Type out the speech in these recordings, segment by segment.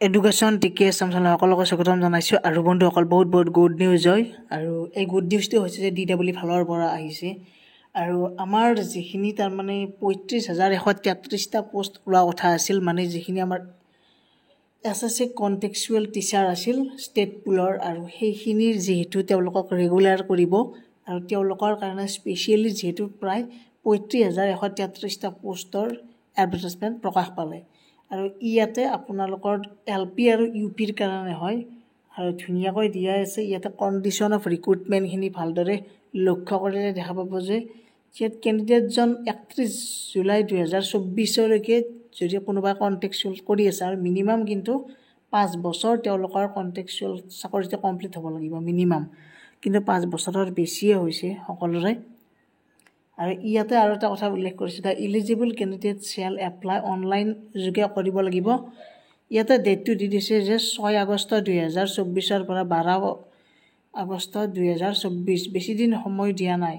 Education টিকে Assam channel সকলোকে স্বাগতম জনাইছোঁ। আৰু বন্ধুসকল, বহুত বহুত গুড নিউজ হয়। আৰু এই গুড নিউজটো হৈছে যে ডি ডাব্লিউ ফালৰ পৰা আহিছে আৰু আমাৰ যিখিনি তাৰমানে 35,133টা পোষ্ট ওলোৱা কথা আছিল, মানে যিখিনি আমাৰ S S C contractual teacher আছিল ষ্টেট পুলৰ, আৰু সেইখিনিৰ যিহেতু তেওঁলোকক ৰেগুলাৰ কৰিব আৰু তেওঁলোকৰ কাৰণে স্পেচিয়েলি যিহেতু প্ৰায় 35,133টা পোষ্টৰ এডভাৰটাইজমেণ্ট প্ৰকাশ পালে। আৰু ইয়াতে আপোনালোকৰ এল পি আৰু ইউ পিৰ কাৰণে হয় আৰু ধুনীয়াকৈ দিয়া আছে। ইয়াতে কণ্ডিশ্যন অফ ৰিক্ৰুটমেণ্টখিনি ভালদৰে লক্ষ্য কৰিলে দেখা পাব যে ইয়াত কেণ্ডিডেটজন 31 জুলাই 2024লৈকে যদি কোনোবাই কণ্ট্ৰেকচুৱেল কৰি আছে, আৰু মিনিমাম কিন্তু 5 বছৰ তেওঁলোকৰ কণ্ট্ৰেকচুৱেল চাকৰিটো কমপ্লিট হ'ব লাগিব মিনিমাম। কিন্তু 5 বছৰৰ বেছিয়ে হৈছে সকলোৰে। আৰু ইয়াতে আৰু এটা কথা উল্লেখ কৰিছে, "The eligible candidate shall apply online" যোগে কৰিব লাগিব। ইয়াতে ডেটটো দি দিছে যে 6 আগষ্ট 2024ৰ পৰা 12 আগষ্ট 2024। বেছিদিন সময় দিয়া নাই,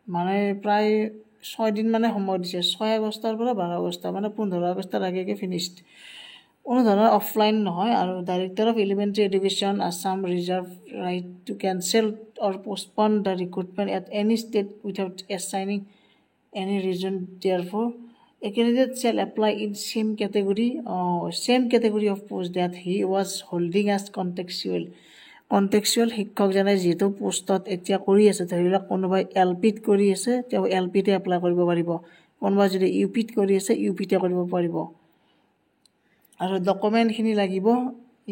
মানে প্ৰায় 6 দিন মানে সময় দিছে। 6 আগষ্টৰ পৰা 12 আগষ্ট, মানে 15 আগষ্টৰ আগে আগে ফিনিছড। কোনো ধৰণৰ অফলাইন নহয়। আৰু "Director of Elementary Education, Assam reserve right to cancel or postpone the recruitment at any stage without assigning any reason therefor. A candidate shall apply in same category of post that he was holding as contractual." Contractual শিক্ষকজনে যিটো পোষ্টত এতিয়া কৰি আছে, ধৰি লওক কোনোবাই L পিত কৰি আছে, তেওঁ এল পিতে এপ্লাই কৰিব পাৰিব। কোনোবাই যদি ইউ পিত কৰি আছে, ইউ পিতে কৰিব পাৰিব। আৰু ডকুমেণ্টখিনি লাগিব।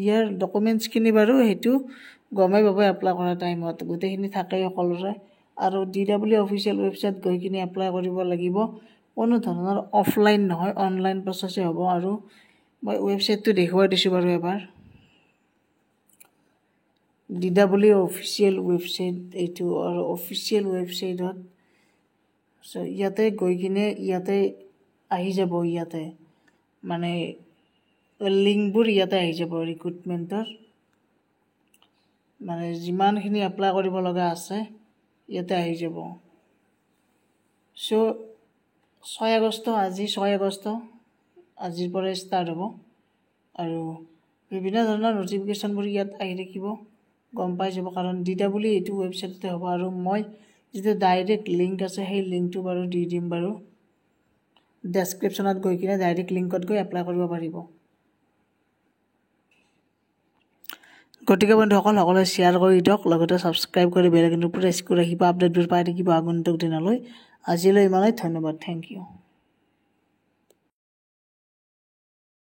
ইয়াৰ ডকুমেণ্টছখিনি বাৰু সেইটো গমেই পাব এপ্লাই কৰা টাইমত, গোটেইখিনি থাকেই সকলোৰে। আৰু ডি ডাব্লিউ অফিচিয়েল ৱেবছাইট গৈ কিনে এপ্লাই কৰিব লাগিব। কোনো ধৰণৰ অফলাইন নহয়, অনলাইন প্ৰচেছেই হ'ব। আৰু মই ৱেবছাইটটো দেখুৱাই দিছোঁ বাৰু এবাৰ। ডি ডাব্লিউ অফিচিয়েল ৱেবছাইট এইটো। আৰু অফিচিয়েল ৱেবছাইটত ইয়াতে গৈ কিনে ইয়াতে আহি যাব। ইয়াতে মানে লিংকবোৰ ইয়াতে আহি যাব। ৰিক্ৰুটমেণ্টৰ মানে যিমানখিনি এপ্লাই কৰিব লগা আছে, ইয়াতে আহি যাব। চ' 6 আগষ্ট, আজি 6 আগষ্ট, আজিৰ পৰাই ষ্টাৰ্ট হ'ব আৰু বিভিন্ন ধৰণৰ নটিফিকেশ্যনবোৰ ইয়াত আহি থাকিব, গম পাই যাব। কাৰণ ডি ডাব্লিউ এইটো ৱেবছাইটতে হ'ব। আৰু মই যিটো ডাইৰেক্ট লিংক আছে, সেই লিংকটো বাৰু দি দিম বাৰু ডেছক্ৰিপশ্যনত। গৈ কিনে ডাইৰেক্ট লিংকত গৈ এপ্লাই কৰিব পাৰিব। গতিকে বন্ধুসকল, সকলোৱে শ্বেয়াৰ কৰি দিয়ক, লগতে ছাবস্ক্ৰাইব কৰি বেল আইকনটো প্ৰেছ কৰি ৰাখিব। আপডেটবোৰ পাই থাকিব আগন্তুক দিনলৈ। আজিলৈ ইমানেই, ধন্যবাদ, thank U.